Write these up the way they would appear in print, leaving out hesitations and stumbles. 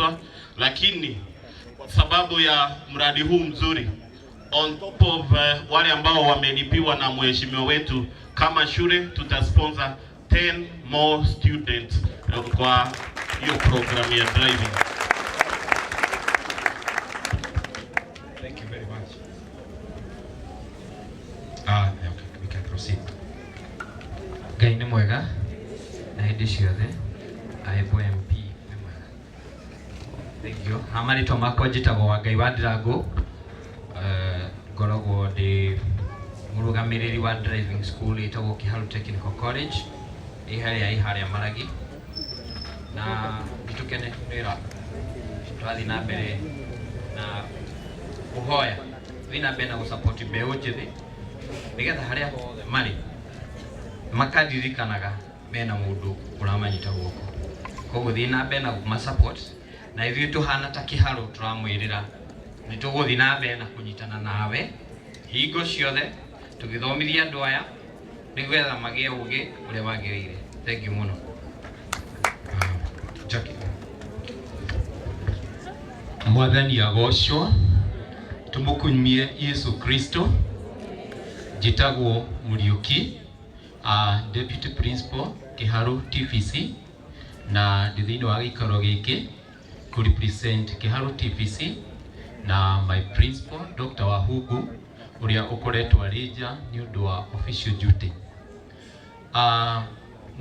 wanafunzwa, lakini kwa sababu ya mradi huu mzuri on top of wale ambao wamelipiwa na mheshimiwa wetu, kama shule tutasponsor 10 more students kwa hiyo program ya driving. Thank you very much. Ah, okay, we can proceed. Ngai nĩ mwega na hĩndĩ ciothe. Aĩbwo MP nĩ mwega. Thank you. Ha marĩtwa makwa njĩtagwo Wangai wa Ndirango. Ngoragwo ndĩ mũrũgamĩrĩri wa driving school ĩtagwo Kiharu Technical College ĩ harĩa ĩ harĩa Maragi, na nĩtũkene nĩ wĩra tũrathiĩ na mbere na kũhoya thiĩ na mbere na gũsupport mbeũ njĩthĩ, nĩgetha harĩa hothe marĩ makaririkanaga mena mũndũ ũramanyita guoko. Koguo thiĩ na mbere na kũma-support, na ithuĩ tũhana ta Kĩharũ tũramwĩrĩra nĩ tũgũthiĩ na mbere na kũnyitana nawe hingo ciothe tũgĩthomithia andũ aya, nĩgetha magĩe ũgĩ ũrĩa wagĩrĩire. Thank you mũno. Jackie. Mwathani agocwo, tumukumie Yesu Kristo. Njĩtagwo Mũriũki, deputy principal Kiharu TVC, na ndĩ thĩinĩ wa gĩikaro gĩkĩ kũ represent Kiharu TVC na my principal, Dr. Wahugu, ũrĩa ũkoretwo arĩ nja nĩ ũndũ wa official duty.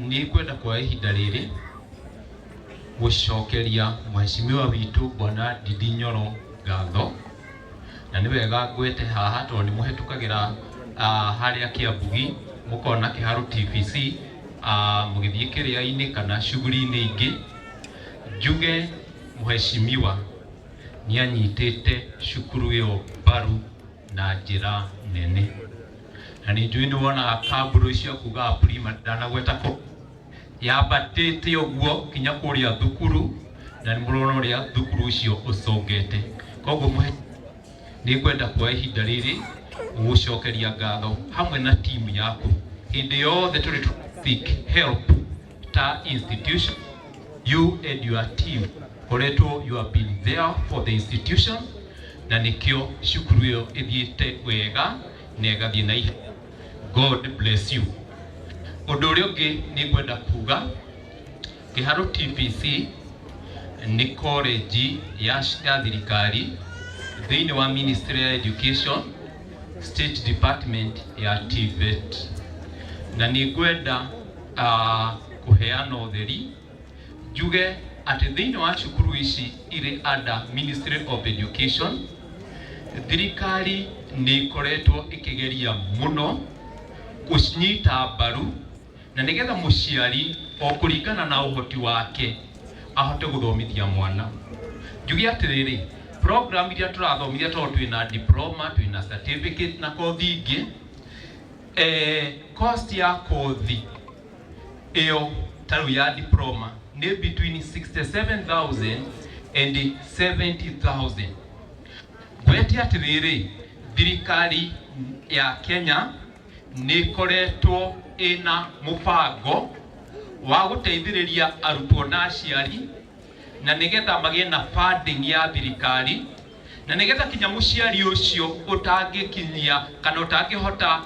Nĩ ngwenda kwa ihinda rĩrĩ gũcokeria mheshimiwa witũ Bwana Ndindi Nyoro ngatho, na nĩ wega ngwete haha tondũ nĩ mũhetũkagĩra harĩa Kĩambugi mũkona Kĩharũ TVC mũgĩthiĩ kĩrĩa-inĩ kana shughuli-inĩ ingĩ. Njuge mheshimiwa nĩ anyitĩte cukuru ĩyo mbaru na njĩra nene, na nĩ njũĩ nĩ wonaga kamburu cia kuga prima ndanagweta kũ yambatĩte ũguo kinya kũrĩa thukuru, na nĩ mũrona ũrĩa thukuru ũcio ũcongete. Koguo mũhe nĩ ngwenda kwa ihinda rĩrĩ gũcokeria ngatho hamwe na timu yaku. Hĩndĩ yothe tũrĩ to seek help ta institution, you and your team koretwo, you have been there for the institution, na nĩkĩo cukuru ĩyo ĩthiĩte wega na ĩgathiĩ na ihenya. God bless you. Ũndũ ũrĩa ũngĩ nĩ ngwenda kuga, Kĩharũ TVC nĩ college ya thirikari thĩinĩ wa Ministry ya Education, State Department ya TVET, na nĩ ngwenda kũheana ũtheri njuge atĩ thĩinĩ wa cukuru ici irĩ under Ministry of Education, thirikari nĩ ĩkoretwo ĩkĩgeria mũno kũnyita mbaru na nĩgetha mũciari o kũringana na ũhoti wake ahote gũthomithia mwana. Njuge atĩrĩrĩ, program iria tũrathomithia, tondũ twĩna diploma, twĩna certificate na kothi ingĩ, cost ya kothi ĩyo ta rĩu ya diploma nĩ between 67,000 and 70,000. Ngwete atĩrĩrĩ, thirikari ya Kenya nĩ ĩkoretwo ĩna mũbango wa gũteithĩrĩria arutwo na aciari, na nĩgetha magĩe na funding ya thirikari, na nĩgetha kinya mũciari ũcio ũtangĩkinyia kana ũtangĩhota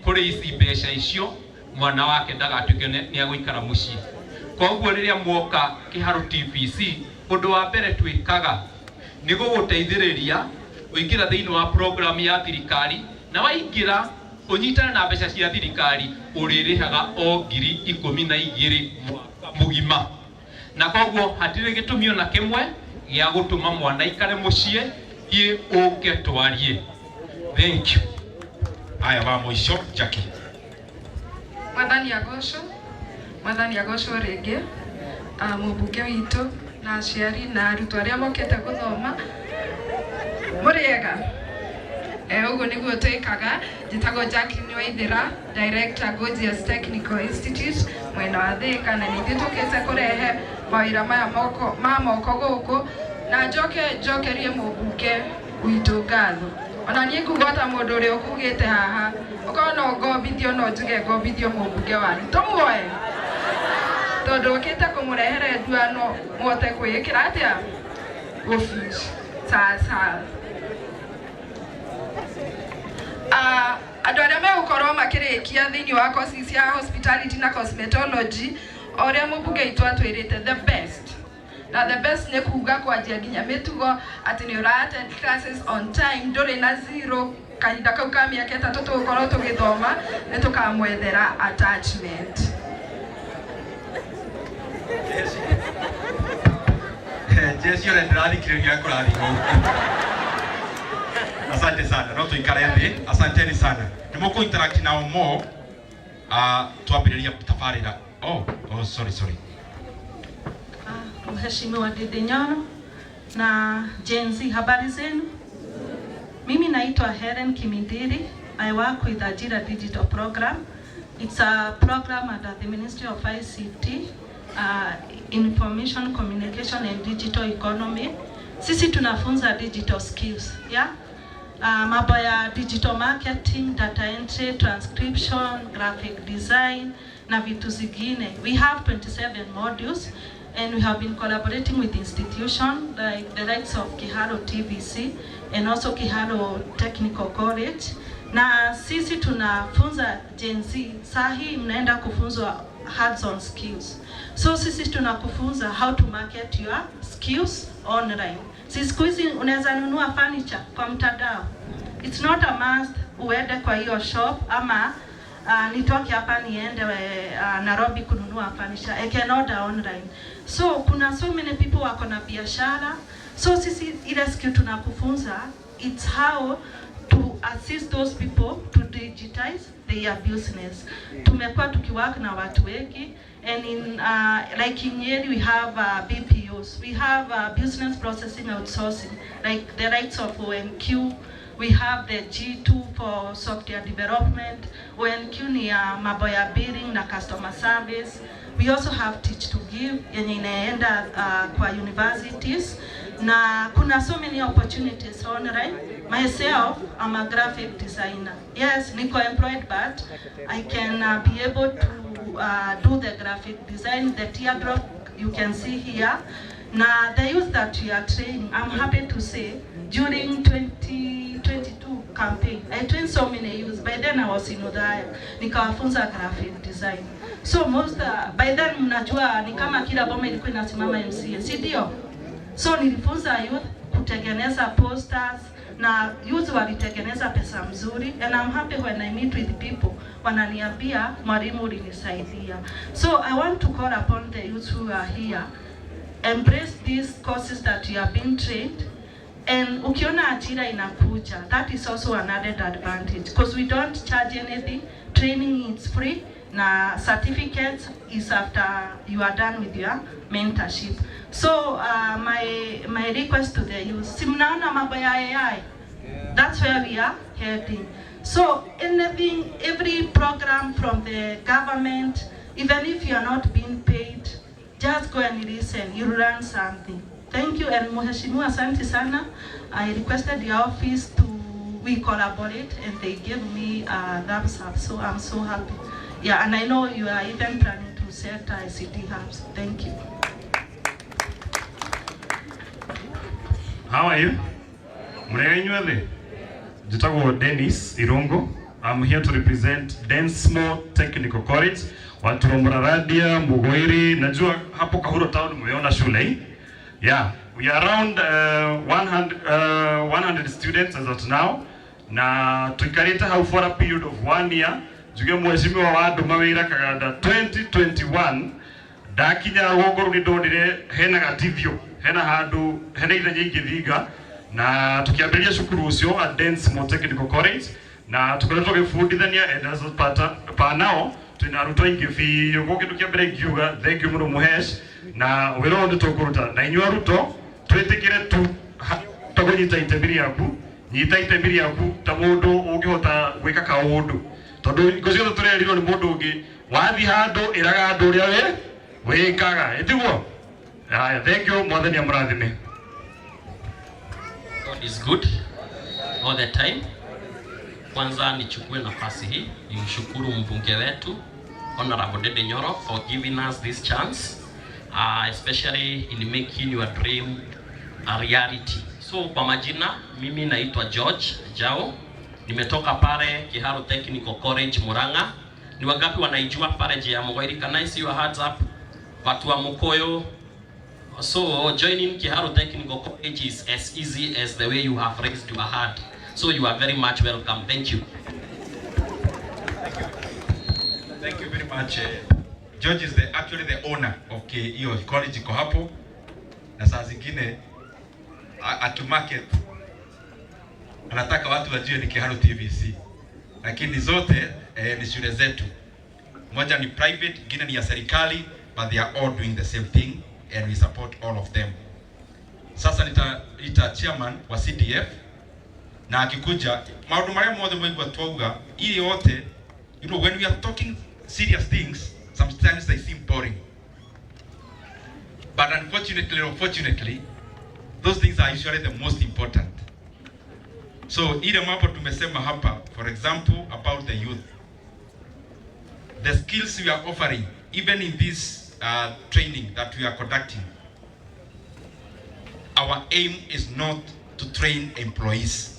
kũrĩ ici mbeca icio, mwana wake ndagatuĩke nĩ agũikara mũciĩ. Koguo rĩrĩa muoka Kĩharũ TVC, ũndũ wa mbere twĩkaga nĩ gũgũteithĩrĩria ũingĩra thĩinĩ wa program ya thirikari, na waingĩra ũnyitane na mbeca cia thirikari, ũrĩrĩhaga o 12,000 mwaka mũgima, na koguo hatirĩ gĩtũmi ona kĩmwe gĩa gũtũma mwana aikare mũciĩ. Thiĩ ũke twarie. Thank you. Haya, wa mũico, Jackie. Mwathani agocwo, Mwathani agocwo rĩngĩ. Mũmbunge witũ na aciari na arutwo arĩa mokĩte gũthoma, mũrĩega? Ũguo nĩguo twĩkaga. Njĩtagwo Jacqueline Waithera, Director, Gorgeous Technical Institute mwena wa Thĩka, na nĩ ithuĩ tũkĩte kũrehe mawĩra maya moko, ma moko gũkũ, na njoke njokerie mũmbunge witũ ngatho. Ona niĩ nguga ta mũndũ ũrĩa ũkugĩte haha, ũkorwo no ngombithio, no njuge ngombithio mũmbunge wanyu, tũmuoe. Tondu okite kumurehere nduano muhote kwikira atia ofici. Sasa andu aria megukorwo makirikia thiini wa courses cia hospitality na cosmetology oria mumbunge itu atwirite the best na the best ni kuga kwanjia nginya mitugo ati ni ura attend classes on time, nduri na zero kahinda kau ka miaka 3 tugukorwo tugithoma ni tukamwethera attachment. Jesi ore ndirathikiriria kurathimwo. Asante sana, no tuikare thi. Asanteni sana. Ni muku interact nao mo twambiriria tabarira. Oh, sorry. Mheshimiwa Ndindi Nyoro na Gen Z, habari zenu? Mimi naitwa Helen Kimindiri. I work with Ajira Digital Program. It's a program under the Ministry of ICT, Information Communication and Digital Economy. Sisi tunafunza digital skills, yeah? Mambo ya digital marketing, data entry, transcription, graphic design na vitu zingine. We have 27 modules and we have been collaborating with institutions like the likes of Kiharu TVC and also Kiharu Technical College. Na sisi tunafunza Gen Z, sahi mnaenda kufunzwa hands-on skills. So sisi tunakufunza how to market your skills online. Siku hizi unaweza nunua furniture kwa mtandao. It's not a must uende kwa hiyo shop ama nitoke hapa niende Nairobi kununua furniture. I can order online. So kuna so many people wako na biashara. So sisi ile skill tunakufunza, it's how to assist those people to digitize their business. Tumekuwa tukiwork na watu wengi, and in like in Nyeri we have BPOs, we have business processing outsourcing like the likes of ONQ. We have the G2 for software development. ONQ ni mambo ya billing na customer service. We also have Teach to Give yenye inaenda kwa universities, na kuna so many opportunities online. Myself, I'm a graphic designer. Yes, niko employed, but I can be able to do the graphic design, the teardrop you can see here. Now, the youth that we are training, I'm happy to say, during 2022 campaign, I trained so many youths. By then I was in Udaya, nikawafunza graphic design. So most, by then mnajua ni kama kila boma ilikuwa inasimama MCA, si ndio? So nilifunza youth kutengeneza posters, na youth walitengeneza pesa mzuri, and I'm happy when I meet with people wananiambia mwalimu ulinisaidia. So I want to call upon the youth who are here, embrace these courses that you have been trained, and ukiona ajira inakuja, that is also an added advantage because we don't charge anything. Training is free, na certificates is after you are done with your mentorship. So my request to the youth, si mnaona mambo ya AI, that's where we are heading. So anything, every program from the government, even if you are not being paid, just go and listen, you learn something. Thank you, and Mheshimiwa, asante sana. I requested the office to, we collaborate, and they gave me a thumbs up, so I'm so happy. Yeah, and I know you are even planning to set ICT hubs. Thank you. How are you? Mrenywele. Jitagwo Dennis Irungo. I'm here to represent Densmo Technical College. Watu wa Muraradia, Mugoiri, najua hapo Kahuro town mmeona shule hii. Yeah, we are around 100 students as of now. Na tuikarite hau for a period of 1 year. Njuge mheshimiwa wa andũ mawĩra Kaganda 2021 ndakinya rũgongo rũu nĩndonire hena gatithio, hena handũ, hena ithenya ingĩthinga, na tukiambĩrĩria cukuru ũcio at Densmo Technical College, na tukoretwo tũgĩbundithania, and as per now twĩna arutwo aingĩ biũ. Koguo kĩndũ kĩa mbere ingiuga thank you mũno Mũhesh, na wĩra ũyũ nĩtũkũruta na inyuĩ arutwo twĩtĩkĩre tu ta kũnyita itemi rĩaku, nyita itemi rĩaku ta mũndũ ũngĩhota gwĩka kaũndũ, tondũ hingo ciothe tũrerirwo nĩ mũndũ ũngĩ wathiĩ handũ ĩraga andũ ũrĩa we wĩkaga, ĩtiguo? Haya, thank you, Mwathani amũrathime. God is good all the time. Kwanza nichukue nafasi hii nimshukuru mbunge wetu Honorable Ndindi Nyoro for giving us this chance, especially in making your dream a reality. So kwa majina, mimi naitwa George Jao, nimetoka pale Kiharu Technical College Murang'a. Ni wangapi wanaijua pale ya Mugoiri? Can I see your hands up? Watu wa Mukoyo. So joining Kiharu Technical College is as easy as the way you have raised your hand. So you are very much welcome. Thank you. Thank you very much. George is the, actually the owner of hiyo college iko hapo, na saa zingine akimarket anataka watu wajue ni Kiharu TVC, lakini zote ni shule zetu. Moja ni private, ingine ni ya serikali, but they are all doing the same thing and we support all of them. Sasa nitaita chairman wa CDF na akikuja maundu maria mothe mwaigua twauga ili yote, you know, when we are talking serious things sometimes they seem boring, but unfortunately or fortunately those things are usually the most important. So ile mambo tumesema hapa, for example about the youth, the skills we are offering even in this training that we are conducting, our aim is not to train employees.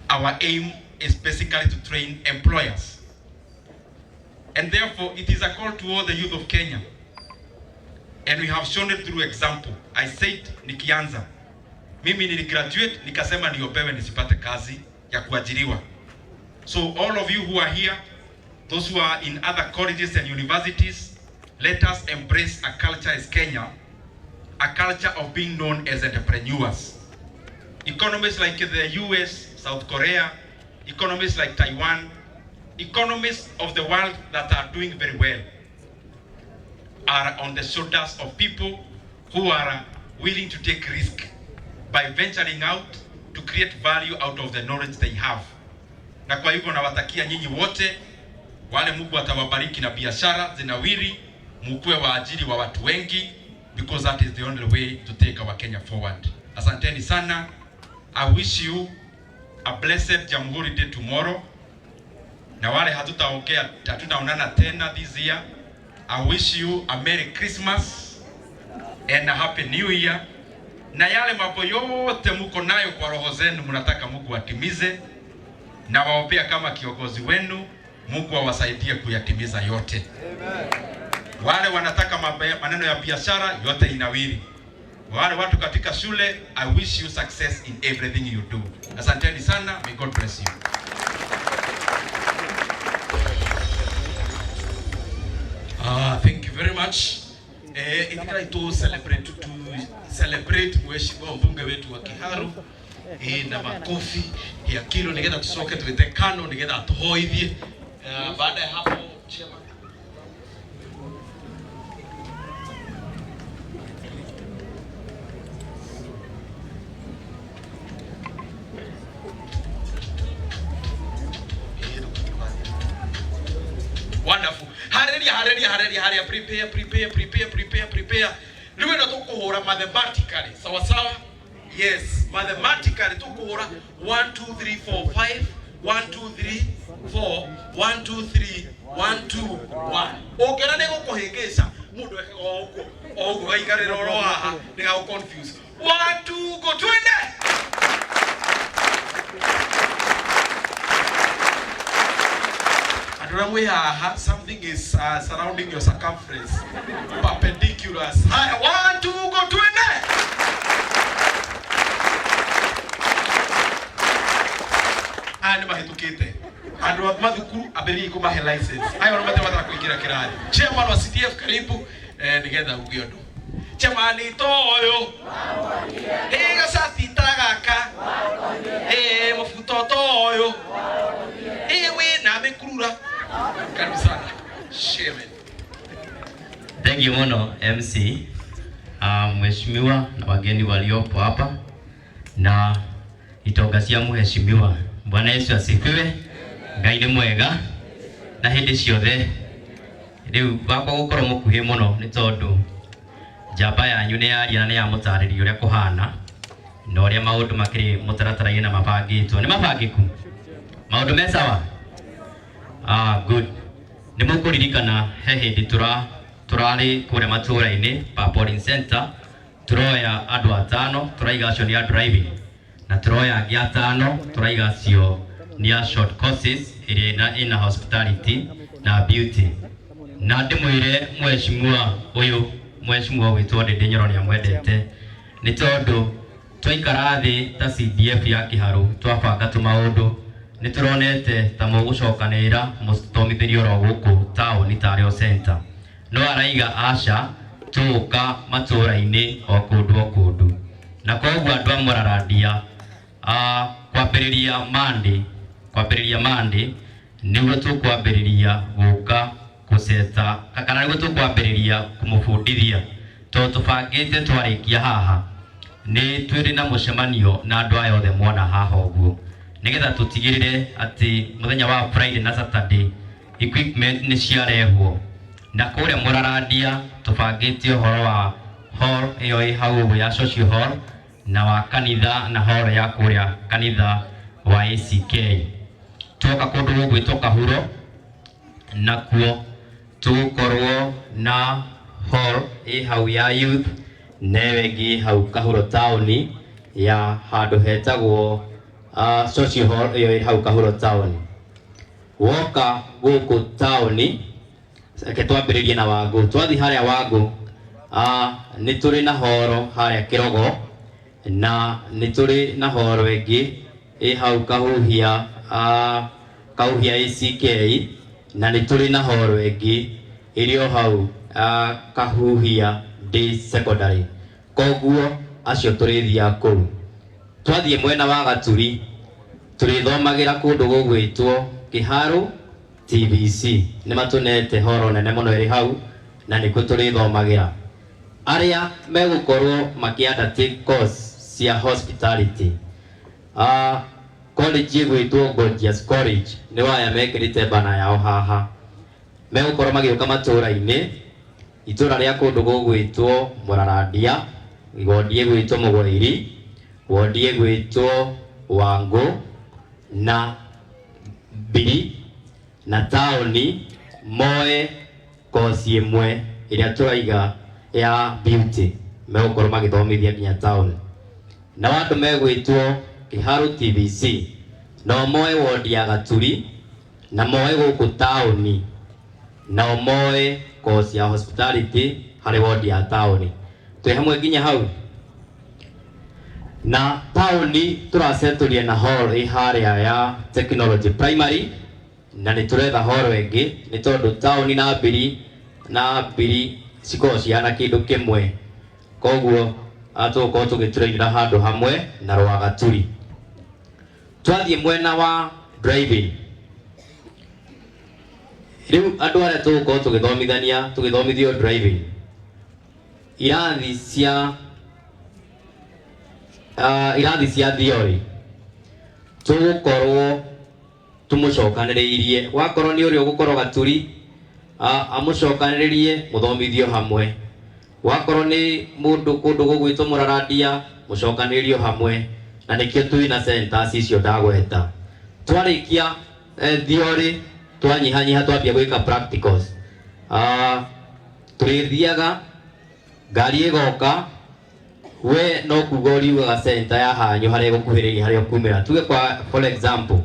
Our aim is basically to train employers. And therefore, it is a call to all the youth of Kenya. And we have shown it through example. I said nikianza, mimi niligraduate nikasema niombewe nisipate kazi ya kuajiriwa. So all of you who are here, those who are in other colleges and universities, let us embrace a culture as Kenya, a culture of being known as entrepreneurs. Economies like the US, South Korea, economies like Taiwan, economies of the world that are doing very well are on the shoulders of people who are willing to take risk by venturing out to create value out of the knowledge they have. Na kwa hivyo nawatakia nyinyi wote wale Mungu atawabariki na biashara zinawiri, mkuwe waajiri wa watu wengi, because that is the only way to take our Kenya forward. Asanteni sana. I wish you a blessed Jamhuri Day tomorrow. Na wale hatutaongea, hatutaonana tena this year, I wish you a Merry Christmas and a Happy New Year. Na yale mambo yote muko nayo kwa roho zenu mnataka Mungu atimize, na waombea kama kiongozi wenu, Mungu awasaidie kuyatimiza yote. Amen. Wale wanataka maneno ya biashara yote inawiri. Wale watu katika shule, I wish you success in everything you do. Asanteni sana. May God bless you. Thank you very much. Itikira to celebrate mheshimiwa mbunge wetu wa Kiharu na makofi ya kilo nigetha tucoke twite kano nigetha atuhoithie. Baada ya hapo, chairman. Wonderful. Hareria, hareria, hareria, hareria. Prepare, prepare, prepare, prepare, prepare. Rĩu ĩno tũkũhũra mathematically. Sawa sawa? Yes, mathematically tũkũhũra 1 2 3 4 5 1 2 3 4 1 2 3 1 2 1. Ũngĩona nĩ gũkũhĩngĩca mũndũ ekaga o ũguo o ũguo gaikarĩra oro haha nĩgagũ confuse. 1 2 go, twende. Andũ arĩa mwĩ haha, something is surrounding your circumference perpendiculars. Haya, 1 2 go, twende. Aya nĩ mahĩtũkĩte andũ a mathukuru, ambĩrĩrie kũmahe license. Aya ona matirĩ kũingĩra kĩrathi. Chairman wa CDF, karibu, nĩgetha uge ũndũ. Chairman toyo ĩ gacati ta gaka ĩ mũbuto toyo ĩ wĩna mĩkurura. Karibu sana, chairman. Thank you muno MC, mheshimiwa na wageni waliopo hapa na itonga cia mheshimiwa. Bwana Yesu asifiwe. Ngai nĩ mwega na hĩndĩ ciothe. Rĩu wakwa gũkorwo mũkuhĩ mũno nĩ tondũ njamba yanyu nĩ yaria na nĩ yamũtarĩria ũrĩa kũhana na ũrĩa maũndũ makĩrĩ mũtaratara-inĩ na mabangĩtwo. Nĩ mabangĩku? Maũndũ me sawa? Ah, good. Nĩ mũkũririkana he hĩndĩ tũrarĩ kũrĩa matũũra-inĩ pa polling center, tũroya andũ atano, tũraiga acio nĩ a driving, na tũroya angĩ atano, tũraiga acio nĩ a short courses ĩrĩa ĩna hospitality na beauty. Na ndĩmwĩre mheshimiwa ũyũ, mheshimiwa gwĩtwo Ndindi Nyoro nĩ amwendete, nĩ tondũ twaikara thĩ ta CDF ya Kiharu twabanga tũmaũndũ, nĩ tũronete ta mũgũcokanĩrĩra mũtũthomithĩrie oro gũkũ taũni tarĩ o center, no araiga aca, tũgũka matũũra-inĩ o kũndũ o kũndũ. Na koguo andũ a Mũrarandia, kwambĩrĩria Monday nĩguo tũkwambĩrĩria gũka gũceta, kana nĩguo tũkwambĩrĩria kũmũbundithia, tondũ tũbangĩte twarĩkia haha nĩ twĩrĩ na mũcemanio na andũ aya othe mona haha ũguo, nĩgetha tũtigĩrĩre atĩ mũthenya wa Friday na Saturday equipment nĩ ciarehwo. Na kũrĩa Mũrarandia tũbangĩte ũhoro wa hall ĩyo ĩ hau ũguo ya social hall, na wa kanitha, na hall ya kũrĩa kanitha wa ACK. Twoka kũndũ gũgwĩtwo Kahuro, nakuo tũgũkorwo na hall ĩ hau ya youth, na ĩyo ĩngĩ ĩ hau Kahuro taũni ya handũ hetagwo social hall ĩyo ĩ hau Kahuro taũni. Woka gũkũ taũni, reke twambĩrĩrie na Wangũ. Twathiĩ harĩa Wangũ, nĩ tũrĩ na horo harĩa Kĩrogo, na nĩ tũrĩ na horo ĩngĩ ĩ hau Kahuhia, Kahuhia ACK, na nĩ tũrĩ na horo ĩngĩ ĩrĩ o hau Kahuhia Day Secondary. Koguo acio tũrĩthiaga kũu. Twathiĩ mwena wa Gaturi, tũrĩthomagĩra kũndũ gũgwĩtwo Kĩharũ TVC. Nĩ matũnete horo nene mũno ĩrĩ hau, na nĩkuo tũrĩthomagĩra. Arĩa megũkorwo makĩ undertake course cia hospitality, college ĩgwĩtwo Gorgeous College, nĩ waya mekĩrĩte bana yao haha, megũkorwo magĩũka matũũra-inĩ, itũũra rĩa kũndũ gũgwĩtwo Mũrarandia, wondi ĩgwĩtwo Mũgwairi, wondi ĩgwĩtwo Wangũ na Mbiri na taũni, moe kosi ĩmwe ĩrĩa tũraiga ya beauty, megũkorwo magĩthomithia nginya taũni. Nao andũ megwĩtwo Kĩharũ TVC no moe wondi ya Gaturi, na moe gũkũ taũni, nao moe kosi ya hospitality harĩ wondi ya taũni. Twĩ hamwe nginya hau? Na taũni tũracetũria na hall ĩ harĩa ya technology primary, na nĩ tũretha hall ĩngĩ, nĩ tondũ taũni na Mbiri cikoragwo cihana kĩndũ kĩmwe, koguo tũgũkorwo tũgĩtũrainĩra handũ hamwe na Rwagaturi. Twathiĩ mwena wa driving, rĩu andũ arĩa tũgũkorwo tũgĩthomithania, tũgĩthomithio driving, irathi cia theory tũgũkorwo tũmũcokanĩrĩirie. Wakorwo nĩ ũrĩa ũgũkorwo Gaturi, amũcokanĩrĩrie mũthomithio hamwe. Wakorwo nĩ mũndũ kũndũ gũgwĩtwo Mũrarandia, mũcokanĩrĩrio hamwe, na nĩkĩo twĩna centers icio ndagweta. Twarĩkia theory, twanyihanyiha, twambia gwĩka practicals, tũrĩthiaga ngari ĩgoka, we no kuga ũriugaga center ya hanyu harĩa ĩgũkuhĩrĩria harĩa ũkumĩra. Tuge kwa for example,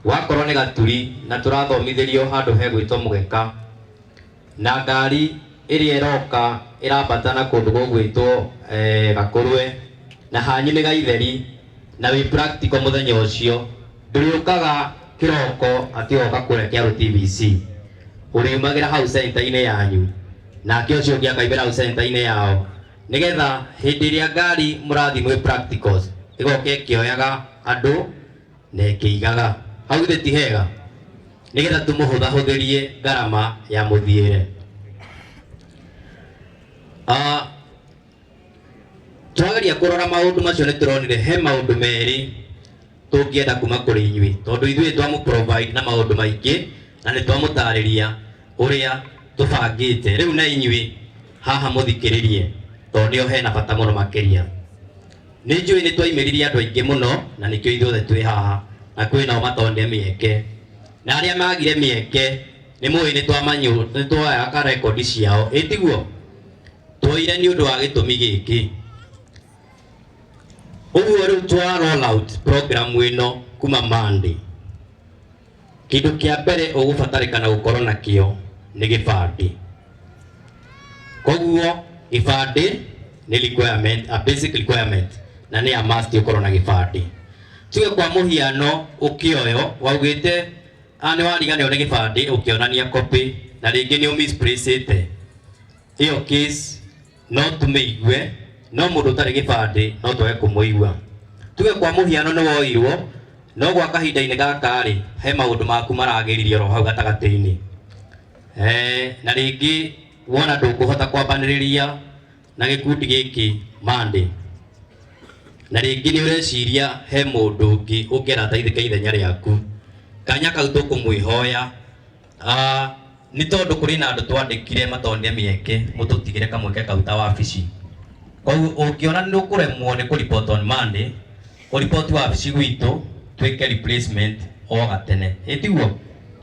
wakorwo nĩ Gaturi na tũrathomithĩrio handũ hegwĩtwo Mũgeka, na ngari ĩrĩa ĩroka ĩrambata na kũndũ gũgwĩtwo Gakũrwe, na hanyu nĩ Gaitheri, na wĩ practical mũthenya ũcio, ndũrĩũkaga kĩroko atĩ ũgoka kũrĩa Kĩharũ TVC, ũriumagĩra hau center-inĩ yanyu, nake ũcio ũngĩ akaumĩra hau center-inĩ yao, nĩgetha hĩndĩ ĩrĩa ngari mũrathiĩ mwĩ practicals ĩgoka ĩkĩoyaga andũ na ĩkĩigaga hau. Githĩ ti hega? Nĩgetha tũmũhũthahũthĩrie ngarama ya mũthiĩre. Twageria kũrora maũndũ macio, nĩ tũronire he maũndũ merĩ tũngĩenda kuma kũrĩ inyuĩ, tondũ ithuĩ twamũ provide na maũndũ maingĩ na nĩ twamũtarĩria ũrĩa tũbangĩte. Rĩu na inyuĩ haha mũthikĩrĩrie, tondũ nĩo hena bata mũno makĩria. Nĩ njũĩ nĩ twaimĩririe andũ aingĩ mũno, na nĩkĩo ithuothe twĩ haha, na kwĩ nao matonire mĩeke, na arĩa magire mĩeke. Nĩ mũĩ nĩ twamanyũ nĩ twoyaga rekondi ciao, ĩ tiguo? Twoire nĩ ũndũ wa gĩtũmi gĩkĩ. Ũguo rĩu twa roll out program ĩno kuma Monday, kĩndũ kĩa mbere ũgũbatarĩkana gũkorwo nakĩo nĩ gĩbandĩ. Koguo gĩbandĩ nĩ requirement, a basic requirement, na nĩ a must ũkorwo na gĩbandĩ. Tuge kwa mũhiano ũkĩoyo waugĩte a nĩ wariganĩrwo nĩ gĩbandĩ, ũkĩonania copy na rĩngĩ nĩ ũmisplacĩte, ĩyo case no tũmĩigue, no mũndũ ũtarĩ gĩbandĩ no twage kũmũigua. Tuge kwa mũhiano nĩ woirwo, no gwa kahinda-inĩ gaka rĩ, he maũndũ maku maragĩririe oro hau gatagatĩ-inĩ, na rĩngĩ wona ndũkũhota kwambanĩrĩria na gĩkundi gĩkĩ Monday, na rĩngĩ nĩ ũreciria he mũndũ ũngĩ ũngĩenda ateithĩke ithenya rĩaku, kanya kau tũkũmwĩhoya, nĩ tondũ kũrĩ na andũ twandĩkire matonire mĩeke, mũtũtigĩre kamweke kau ta wabici. Koguo ũngĩona nĩ ũkũremwo nĩ kũ-report on Monday, ũripoti wabici gwitũ twĩke replacement o gatene, ĩ tiguo?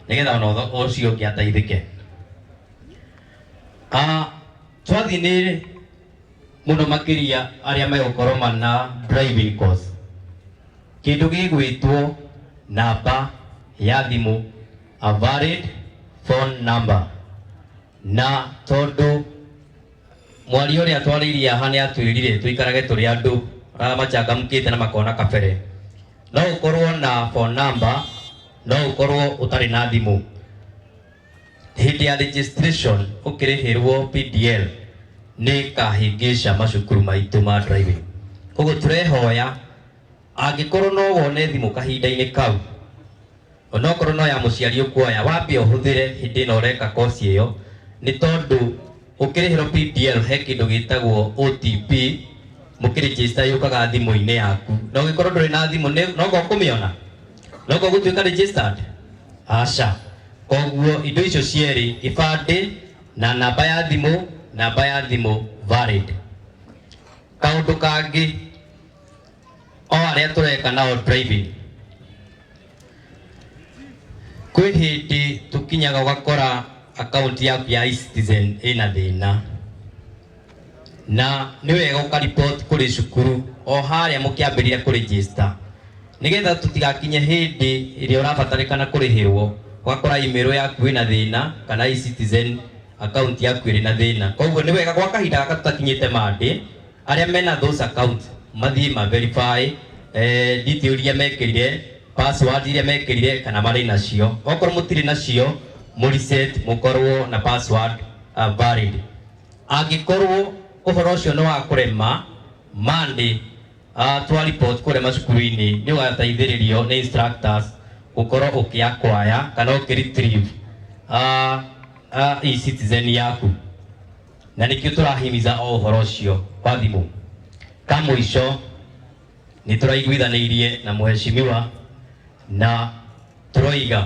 Nĩgetha ona ũcio ũngĩ ateithĩke. Twathiĩ nĩ mũno makĩria arĩa megũkorwo mana driving course, kĩndũ gĩgwĩtwo namba ya thimũ, a valid phone number. Na tondũ mwaria ũrĩa twarĩirie haha nĩ atwĩrire tũikarage tũrĩ andũ arĩa machangamkĩte na makona kabere, no ũkorwo na phone number, no ũkorwo ũtarĩ na thimũ. Hĩndĩ ya registration ũkĩrĩhĩrwo PDL nĩ kahĩngĩca macukuru maitũ ma driving. Koguo tũrehoya angĩkorwo no wone thimũ kahinda-inĩ kau, onokorwo no ya mũciari ũkuoya, wambe ũhũthĩre hĩndĩ ĩno ũreka kosi ĩyo, nĩ tondũ ũkĩrĩhĩrwo PDL he kĩndũ gĩtagwo OTP mũkĩregister yũkaga thimũ-inĩ yaku, na ũngĩkorwo ndũrĩ na thimũ no ngo ũkũmĩona no ngo ũgũtuĩka registered aca. Koguo indo icio cierĩ, gĩbandĩ na namba ya thimũ, namba ya thimũ valid. Kaũndũ kangĩ, o arĩa tũreka nao driving, kwĩ hĩndĩ tũkinyaga ũgakora akaunti yaku ya eCitizen ĩna thĩna, na nĩ wega ũkaripoti kũrĩ cukuru o harĩa mũkĩambĩrĩria kũregister, nĩgetha tũtigakinye hĩndĩ ĩrĩa ũrabatarĩkana kũrĩhĩrwo ũgakora email yaku ĩna thĩna kana eCitizen account yaku ĩrĩ na thĩna. Koguo nĩ wega gwa kahinda gaka tũtakinyĩte Monday, arĩa mena those account mathiĩ ma verify detail iria mekĩrire, password iria mekĩrire, kana marĩ nacio. Okorwo mũtirĩ nacio, mũ reset mũkorwo na password valid. Angĩkorwo ũhoro ũcio nĩ wa kũrema, Monday twa report kũrĩa macukuru-inĩ, nĩ ũgateithĩrĩrio nĩ instructors gũkorwo ũkĩ-acquire kana ũkĩ-retrieve e-citizen yaku, na nĩkĩo tũrahimiza o ũhoro ũcio wa thimũ. Ka mũico, nĩ tũraiguithanĩirie na mheshimiwa na tũroiga,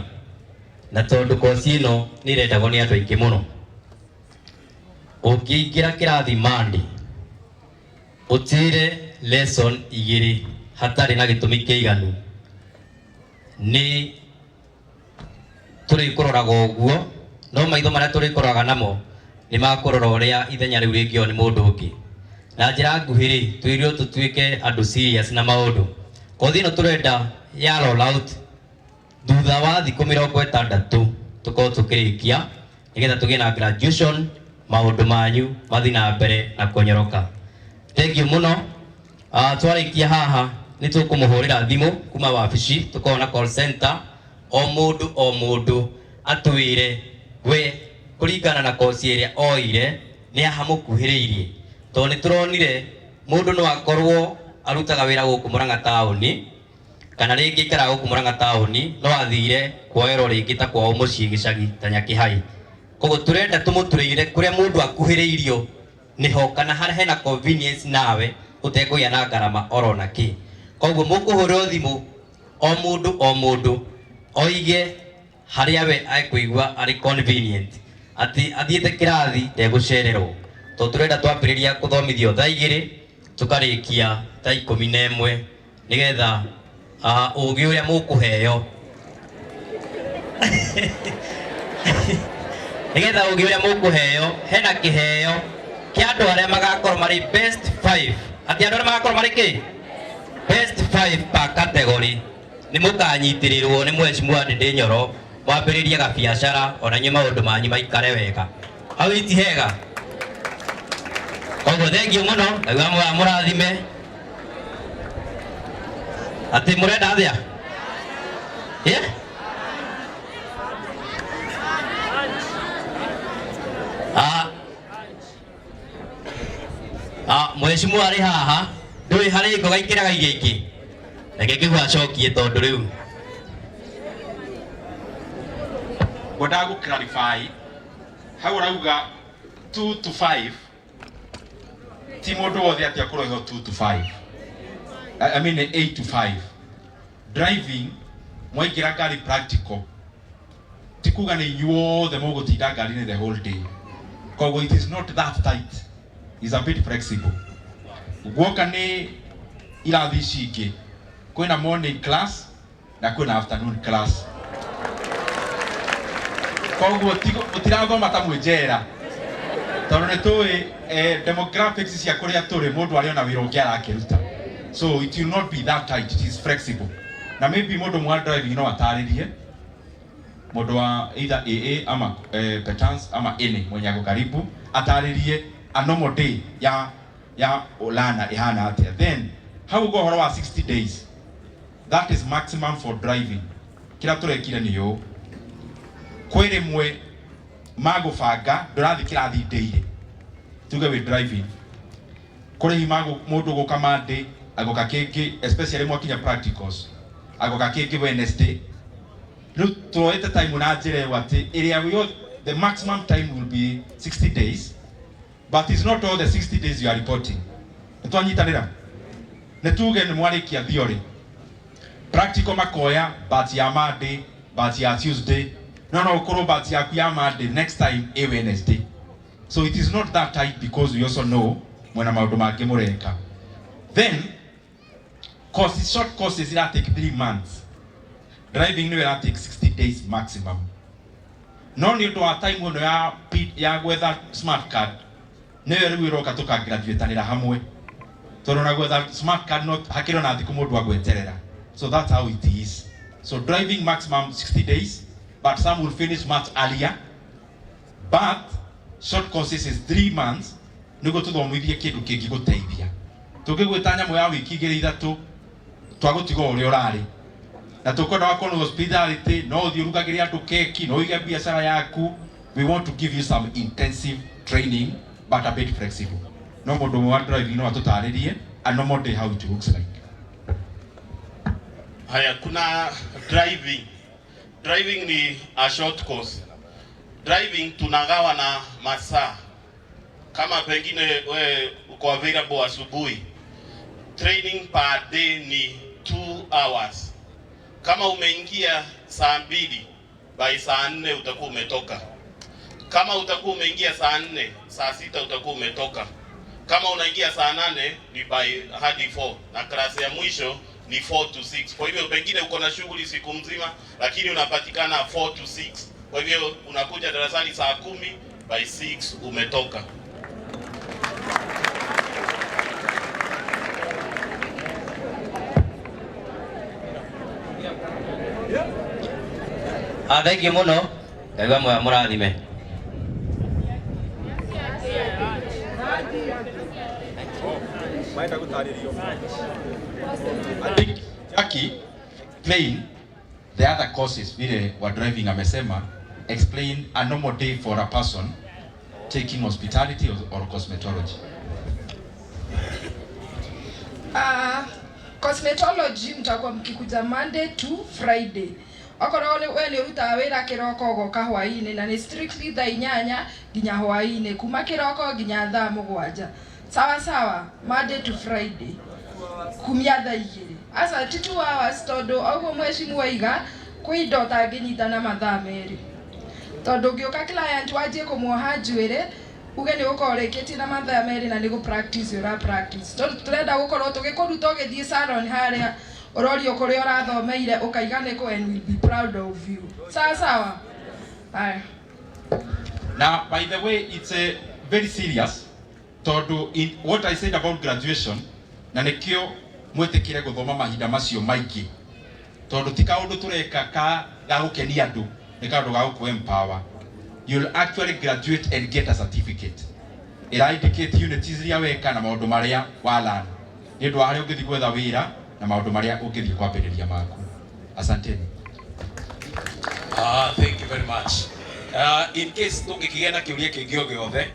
na tondũ kosi ĩno nĩ ĩrendagwo nĩ andũ aingĩ mũno, ũngĩingĩra kĩrathi Monday ũtĩre lesson 2 hatarĩ na gĩtũmi kĩiganu, nĩ tũrĩkũroraga ũguo, no maitho marĩa tũrĩkũroraga namo nĩ makũrora ũrĩa ithenya rĩu rĩngĩo nĩ mũndũ ũngĩ. Na njĩra nguhĩ rĩ, twĩrirwo tũtuĩke andũ serious na maũndũ. Kothi ĩno tũrenda ya roll out thutha wa thikũ 60 tũkorwo tũkĩrĩkia, nĩgetha tũgĩe na graduation, maũndũ manyu mathiĩ na mbere na kũnyoroka. Thank you mũno. Twarĩkia haha nĩ tũkũmũhũrĩra thimũ kuma wabici, tũkorwo na call center, o mũndũ o mũndũ atwĩre we kũringana na kosi ĩrĩa oire nĩ ahamũkuhĩrĩirie, tondũ nĩ tũronire mũndũ no akorwo arutaga wĩra gũkũ Murang'a taũni, kana rĩngĩ aikaraga gũkũ Murang'a taũni, no athire kuoerwo rĩngĩ ta kwao mũciĩ gĩcagi ta Nyakĩhai. Koguo tũrenda tũmũtũrĩire kũrĩa mũndũ akuhĩrĩirio nĩho, kana harĩa hena convenience nawe ũtekũgĩa na ngarama oro na kĩ. Koguo mũkũhũrĩrwo thimũ, o mũndũ o mũndũ oige harĩa we ekũigua arĩ convenient, atĩ athiĩte kĩrathi ndegũcererwo, tondũ tũrenda twambĩrĩria kũthomithio thaa 2 tũkarĩkia thaa 11, nĩgetha ũgĩ ũrĩa mũkũheo. Nĩgetha ũgĩ ũrĩa mũkũheo, hena kĩheo kĩa andũ arĩa magakorwo marĩ best 5. Atĩ andũ arĩa magakorwo marĩ kĩ? Best 5 per category. Nĩ mũkanyitĩrĩrwo nĩ Mheshimiwa Ndindi Nyoro mwambĩrĩrie gabiacara ona inyuĩ maũndũ manyu maikare wega. Hau iti hega. Koguo thengiũ mũno, Ngai wa mũrathime. Atĩ mũrenda atĩa? Yeah? Ah. Ah, mheshimiwa arĩ haha ndũĩ harĩ ngoga ikĩraga iria ingĩ reke kĩgu acokie tondũ rĩu Ngwendaga gũ clarify hau ũrauga 2 to 5 ti mũndũ wothe atĩ akorwo eho 2 to 5. I mean 8 to 5 driving. Mwaingĩra ngari practical, ti kuga nĩ inyuothe mũgũtinda ngari-inĩ the whole day. Koguo it is not that tight, is a bit flexible. Guoka nĩ irathi ici ingĩ, kwĩna morning class na kwĩna afternoon class. Koguo mũtirathoma ta mwĩ njera, tondũ nĩ tũĩ demographics cia kũrĩa tũrĩ, mũndũ arĩ ona wĩra ũngĩ arakĩruta. So it will not be that tight, it is flexible. Na maybe mũndũ mwa driving no atarĩrie, mũndũ wa either AA ama Petans ama any mwenye ako karibu atarĩrie a normal day ya learner ĩhana atĩa. Then hau ũguo ũhoro wa 60 days, that is maximum for driving. Kĩrĩa tũrekire nĩ ũũ, kwĩ rĩmwe magũbanga ndũrathiĩ kĩrathi daily, tuge wĩ driving, kũrĩ hihi mũndũ gũka Monday, agoka kĩngĩ, especially mwakinya practicals, agoka kĩngĩ Wednesday. Rĩu tuoete time na njĩra ĩyo atĩ ĩrĩa the maximum time will be 60 days, but it's not all the 60 days you are reporting. Nĩ twanyitanĩra, nĩ tuge nĩ mwarĩkia theory, practical makoya batch ya Monday, batch ya Tuesday, no ũkorwo batch yaku ya Monday next time ĩ Wednesday. So it is not that tight because we also know mwena maũndũ mangĩ mũreka. Then courses, short courses ira take 3 months, driving nĩyo ira take 60 days maximum. No nĩ ũndũ wa time ĩno ya gwetha smart card, nĩyo rĩu ĩroka tũkagraduatanĩra hamwe, tondũ na gwetha smart card no hakĩrĩ ona thikũ mũndũ agweterera. So that's how it is. So driving maximum 60 days, but some will finish much earlier. But short courses is 3 months, nĩguo tũthomithie kĩndũ kĩngĩgũteithia. Tũngĩgwĩta nyamũ ya wiki igĩrĩ ithatũ, twagũtiga o ũrĩa ũrarĩ, na tũkwenda wakorwo nĩ hospitality, no ũthiĩ ũrugagĩre andũ keki, no ũige biacara yaku. We want to give you some intensive training but a bit flexible. No mũndũ ũmwe wa driving no atũtarĩrie a normal day, how it looks like. Haya, kuna driving. Driving ni a short course. Driving tunagawa na masaa. Kama pengine we uko available asubuhi, training per day ni 2 hours. Kama umeingia saa 2, by saa 4 utakuwa umetoka. Kama utakuwa umeingia saa 4, saa 6 utakuwa umetoka. Kama unaingia saa 8 ni by hadi 4, na class ya mwisho ni 4 to 6. Kwa hivyo pengine uko na shughuli siku mzima, lakini unapatikana 4 to 6. Kwa hivyo unakuja darasani saa 10, by 6 umetoka. Ah, thank you mũno. Ngai wa mũrathime. Maenda gũtarĩrio. I think Jackie, explain the other courses vile wa driving amesema. Explain a normal day for a person taking hospitality or cosmetology. Cosmetology mtakuwa mkikuja Monday to Friday. Okorwo we nĩ ũrutaga wĩra kĩroko ũgoka hwaĩ-inĩ, na nĩ strictly thaa 8 nginya hwaĩ-inĩ, kuma kĩroko nginya thaa 7. Sawa sawa, Monday to Friday kumia thaa 2. Aca, ti 2 hours, tondũ oguo mheshimiwa waiga kwĩ indo ũtangĩnyita na mathaa 2, tondũ ũngĩũka client wanjie kũmuoha njuĩrĩ uge nĩ gũkorwo ũrĩkĩtie na mathaa 2 na nĩ gũ practice ũra practice. Tondũ tũrenda gũkorwo tũgĩkũruta ũgĩthiĩ salon harĩa ũrorio kũrĩa ũrathomeire, ũkaiga nĩkũ, and we'll be proud of you. Sawa sawa, haya. Na by the way, it's a very serious tondu in what I said about graduation, na nikio mwitikire guthoma mahinda macio maingi, tondu ti kaundu tureka ka ga gukenia andu, ni kaundu ga guku empower. You'll actually graduate and get a certificate ira indicate units iria weka na maundu maria wa learn ni undu wa haria ungithi gwetha wira na maundu maria ungithi kwambiriria maku. Asanteni. Ah, thank you very much. In case tungĩkĩgĩa na kĩũria kĩngĩ o gĩothe,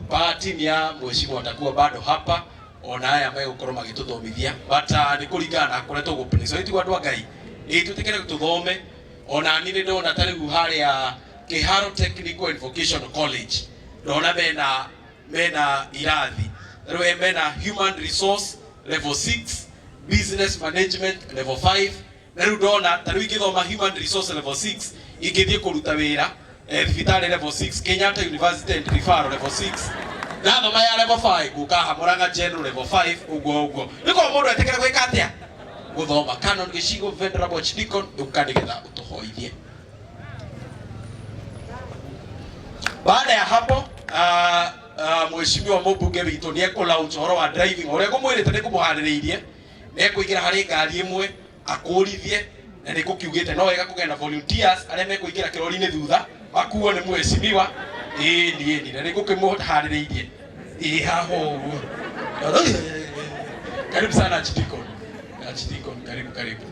pa team ya mheshimiwa watakuwa bado hapa ona aya megũkorwo magĩtũthomithia, but nĩ kũringana na kũrĩa tũgũplay. So ĩtigwo andũ a Ngai, ĩ tũtĩkĩre tũthome. Ona niĩ nĩ ndona ta rĩu harĩa Kĩharo Technical and Vocational College, ndona mena irathi rĩu, mena human resource level 6, business management level 5. Na rĩu ndona ta rĩu ingĩthoma human resource level 6, ingĩthiĩ kũruta wĩra thibitarĩ level 6, Kenyatta University and Referral level 6. Ndathoma ya level 5, ngũka haha Murang'a General level 5, ũguo ũguo. Nĩkorwo mũndũ etĩkĩre gwĩka atĩa? Gũthoma. Canon Gĩcigo, Venerable Archdeacon, ũka nĩgetha ũtũhoithie. Baada ya hapo, mheshimiwa mũmbunge witũ nĩ ekũ launch ũhoro wa driving ũrĩa ngũmwĩrĩte nĩ ngũmũharĩrĩirie, nĩ ekũingĩra harĩ ngari ĩmwe akũrithie, na nĩ ngũkiugĩte no wega kũgĩa na volunteers arĩa mekũingĩra kĩrori-inĩ thutha makuo nĩ mheshimiwa. Ĩni ĩni, na nĩ ngũkĩmũharĩrĩirie ĩ haha ũguo. Karibu sana, Archdeacon. Archdeacon, karibu, karibu.